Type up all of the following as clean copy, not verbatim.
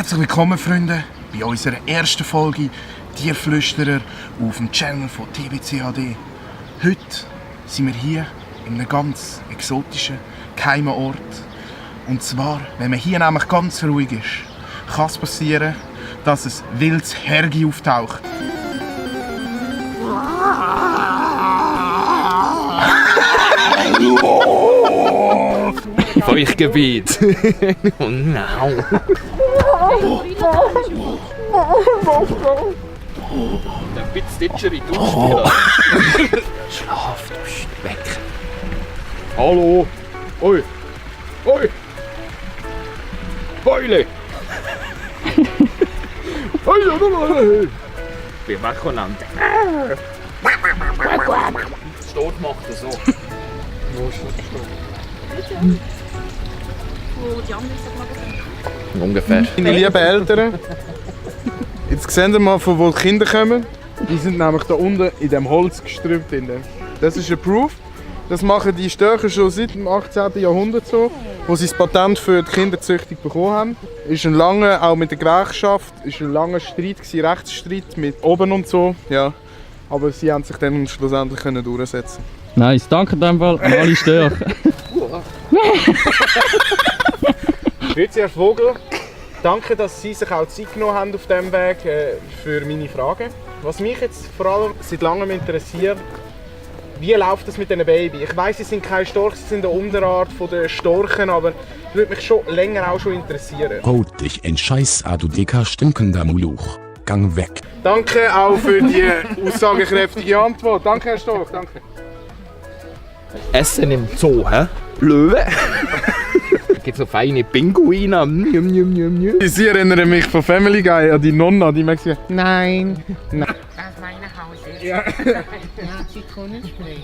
Herzlich willkommen, Freunde, bei unserer ersten Folge Tierflüsterer auf dem Channel von TBCHD. Heute sind wir hier in einem ganz exotischen, geheimen Ort. Und zwar, wenn man hier nämlich ganz ruhig ist, kann es passieren, dass ein wildes Hergi auftaucht. Feuchtgebiet. Oh nein. Der Pizzstitcher in die Ausspieler. Schlaf, du bist weg. Hallo. Oi. Oi. Beule. Wir machen an. Stot macht er so. Wo ist das? Wo die anderen sind. Ungefähr. Meine lieben Eltern, jetzt sehen wir mal, von wo die Kinder kommen. Die sind nämlich da unten in dem Holzgestrüpp drin. Das ist ein Proof. Das machen die Störcher schon seit dem 18. Jahrhundert so, wo sie das Patent für die Kinderzüchtung bekommen haben. Ist ein langer, auch mit der Gewerkschaft, ist ein langer Streit gewesen, Rechtsstreit mit oben und so. Ja. Aber sie haben sich dann schlussendlich durchsetzen. Nice, danke in dem Fall an alle Störcher. Grüezi, Herr Vogel. Danke, dass Sie sich auch Zeit genommen haben auf diesem Weg für meine Fragen. Was mich jetzt vor allem seit langem interessiert, wie läuft das mit diesen Babys? Ich weiss, Sie sind keine Storche, Sie sind eine Unterart der Storchen, aber das würde mich schon länger auch schon interessieren. Haut dich in Scheiß, du dicker, stinkender Muluch. Gang weg. Danke auch für die aussagekräftige Antwort. Danke, Herr Storch, danke. Essen im Zoo, hä? Löwe. Gibt so feine Pinguine. Sie erinnern mich von Family Guy an die Nonna, die mir gesagt hat, nein, nein. Das ist meine Haus. Ja. Ja, Zitronenspray.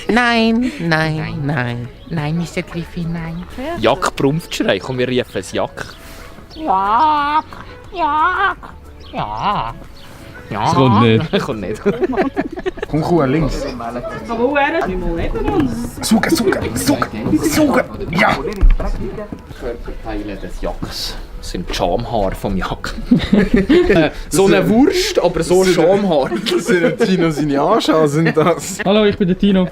Nein, nein, nein. Nein, Mr. Griffin, nein. Jack Prumpfschrei. Komm, wir rufen es Jack. Ja, ja, ja. Ja. Das kommt nicht. Kommt nicht. Komm, Kuh, links. Wo wäre die Moneten? Suchen! Ja! Körperteile des Jacks sind die Schamhaare vom Jack. So eine Wurst, aber so Schamhaar. Das sind Tino seine Anschau, sind das. Hallo, ich bin der Tino.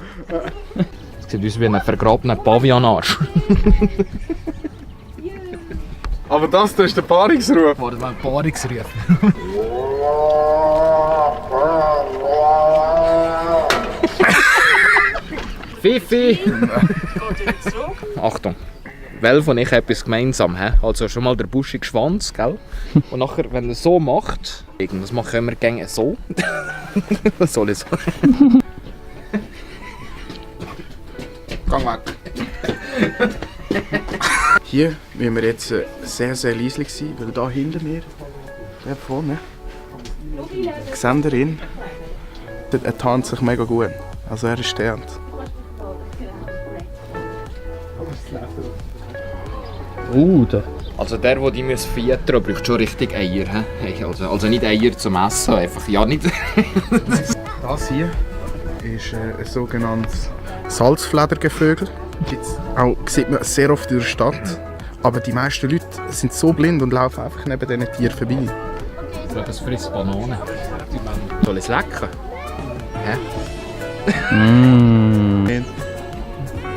Es sieht aus wie ein vergrabener Pavianarsch. Aber das ist der Paarungsruf. Warte mal, Paarungsruf. Fifi! Achtung! Welf und ich haben etwas gemeinsam. He? Also schon mal der buschige Schwanz, gell? Und nachher, wenn er so macht, das machen wir gerne so. Was soll ich so? Gang weg. Hier müssen wir jetzt sehr, sehr leise sein, weil da hinter mir, der vorne, seht ihr ihn? Er tarnt sich mega gut. Also er ist stehend. Da. Also der die muss füttern, braucht schon richtig Eier. He? Also nicht Eier zum Essen, einfach ja nicht. Das hier ist ein sogenanntes Salzfledergevögel. Sieht man sehr oft in der Stadt. Aber die meisten Leute sind so blind und laufen einfach neben diesen Tieren vorbei. Das frisst Bananen. Soll ich es lecken? Hä?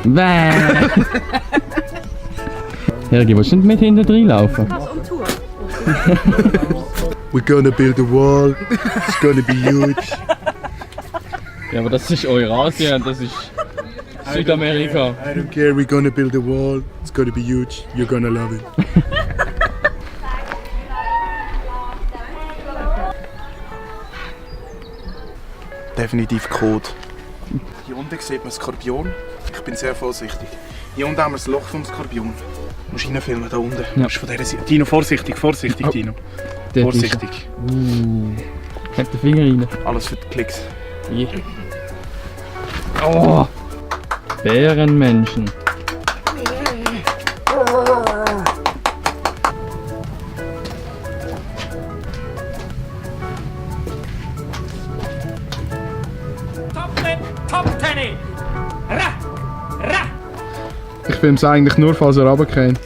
Bäh. Hergi, willst du nicht mit hinten reinlaufen? We're gonna build a wall. It's gonna be huge. Ja, aber das ist Eurasien, das ist Südamerika. I don't care, we're gonna build a wall. It's gonna be huge. You're gonna love it. Definitiv Code. Hier unten sieht man Skorpion. Ich bin sehr vorsichtig. Hier unten haben wir das Loch vom Skorpion. Du musst reinfilmen, da unten. Du musst von dieser Seite. Tino, vorsichtig, vorsichtig, Tino. Dort ist Vorsichtig. er. Heb den Finger rein. Alles für die Klicks. Yeah. Oh! Bärenmenschen. Ich filme es eigentlich nur, falls er runterkommt.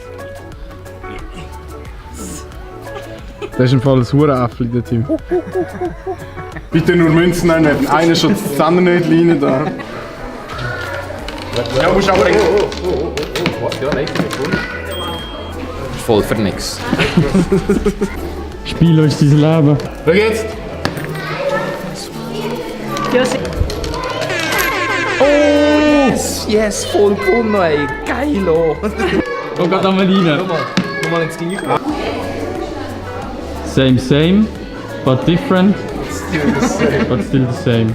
Das ist ein volles Hurenäffli, der Tim. Bitte nur Münzen nehmen, wir haben einer schon das Zehnnötchen da. Ja, musst aber... Was? Ja, nein, voll für nix. Spiel euch dein Leben. Schau jetzt! Yes, voll gewonnen, ey. Geilo. Oh Gott, einmal rein. Nochmal ins Gleiche. Same, but different. But still the same.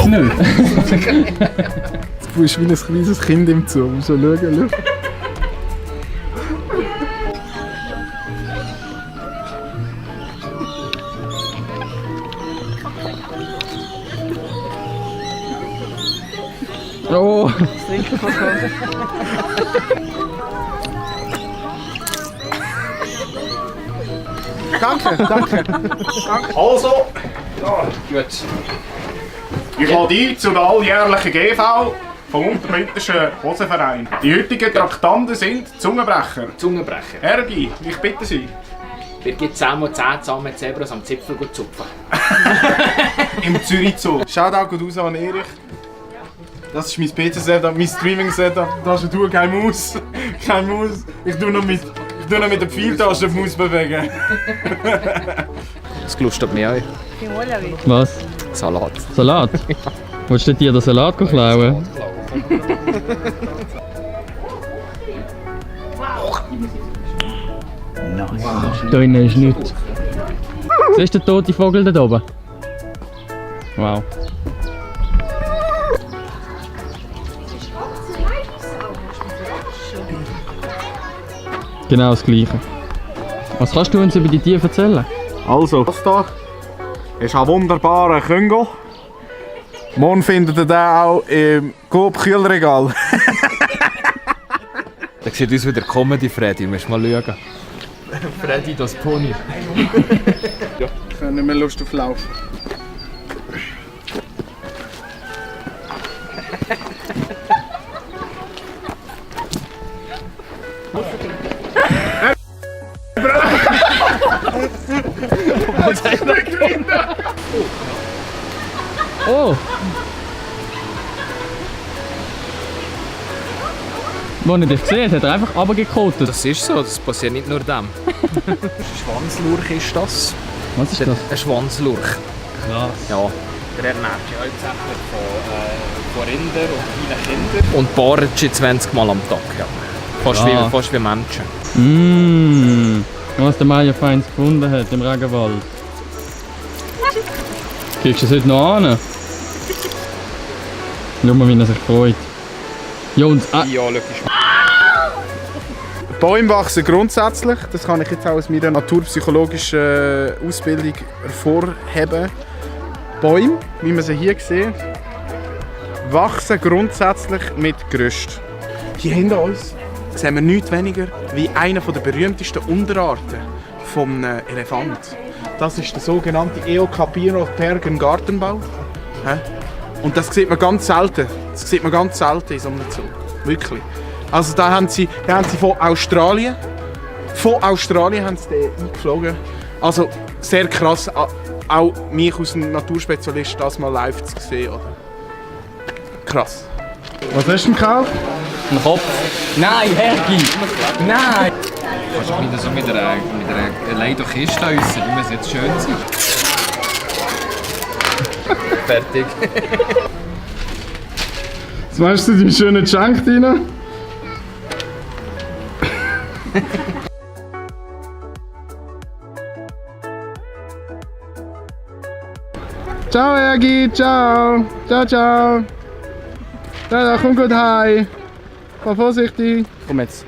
Nö. Du bist wie ein kleines Kind im Zoo. So schauen. Oh. Danke. Also, Gut. ich lade ein zu der alljährlichen GV vom Unterbündischen Hosenverein. Die heutigen Traktanten sind Zungenbrecher. Zungenbrecher. Ergi, ich bitte Sie. Wir gehen 10 mal 10 zusammen Zebras am Zipfel gut zupfen. Im Zürich Zoo. Shoutout geht raus an Erich. Das ist mein PC-Setup, mein Streaming-Setup. Da hast du keine Maus. Keine Maus. Ich tue noch mit der Pfeiltasche die Maus bewegen. Das gelustet mich auch. Was? Salat. Salat? Willst du dir den Salat klauen? Da innen ist nichts. Siehst du den toten Vogel da oben? Wow. Genau das Gleiche. Was kannst du uns über die Tiere erzählen? Also, das hier ist ein wunderbarer Küngel. Morgen findet ihr den auch im Coop-Kühlregal. Das sieht aus wie der Comedy Freddy, musst mal schauen. Freddy, das Pony. Ich habe nicht mehr Lust auf Laufen. Oh! Als ich dich gesehen habe, hat er einfach runtergekotet. Das ist so, das passiert nicht nur dem. Schwanzlurch ist das. Was ist das? Ein Schwanzlurch. Krass. Ja. Der ernährt sich hauptsächlich von Rindern und kleinen Kindern. Und paart sie 20 Mal am Tag. Ja. Fast wie Menschen. Mmh. Was der Maya Feins gefunden hat im Regenwald. Kriegst du das heute noch an? Schau mal, wie er sich freut. Ja, und Ja, logisch. Bäume wachsen grundsätzlich, das kann ich jetzt auch aus meiner naturpsychologischen Ausbildung hervorheben. Bäume, wie man sie hier sieht, wachsen grundsätzlich mit Gerüst. Hier hinter uns sehen wir nichts weniger wie einer der berühmtesten Unterarten des Elefanten. Das ist der sogenannte Eocapiropergen Gartenbau. Und das sieht man ganz selten. Das sieht man ganz selten in so einem Zoo. Wirklich. Also da haben sie von Australien. Von Australien haben sie den eingeflogen. Also sehr krass, auch mich als Naturspezialist das mal live zu sehen. Oder? Krass. Was hast du denn gekauft? ein Kopf. Nein, Hergi! Nein! Kannst du wieder so mit einer Leidokiste äußern, die muss jetzt schön sein. Fertig. Jetzt machst du die schönen Geschenke rein. Ciao Ergi, ciao. Ciao, ciao. Ja, komm gut heim. Fahr vorsichtig. Komm jetzt.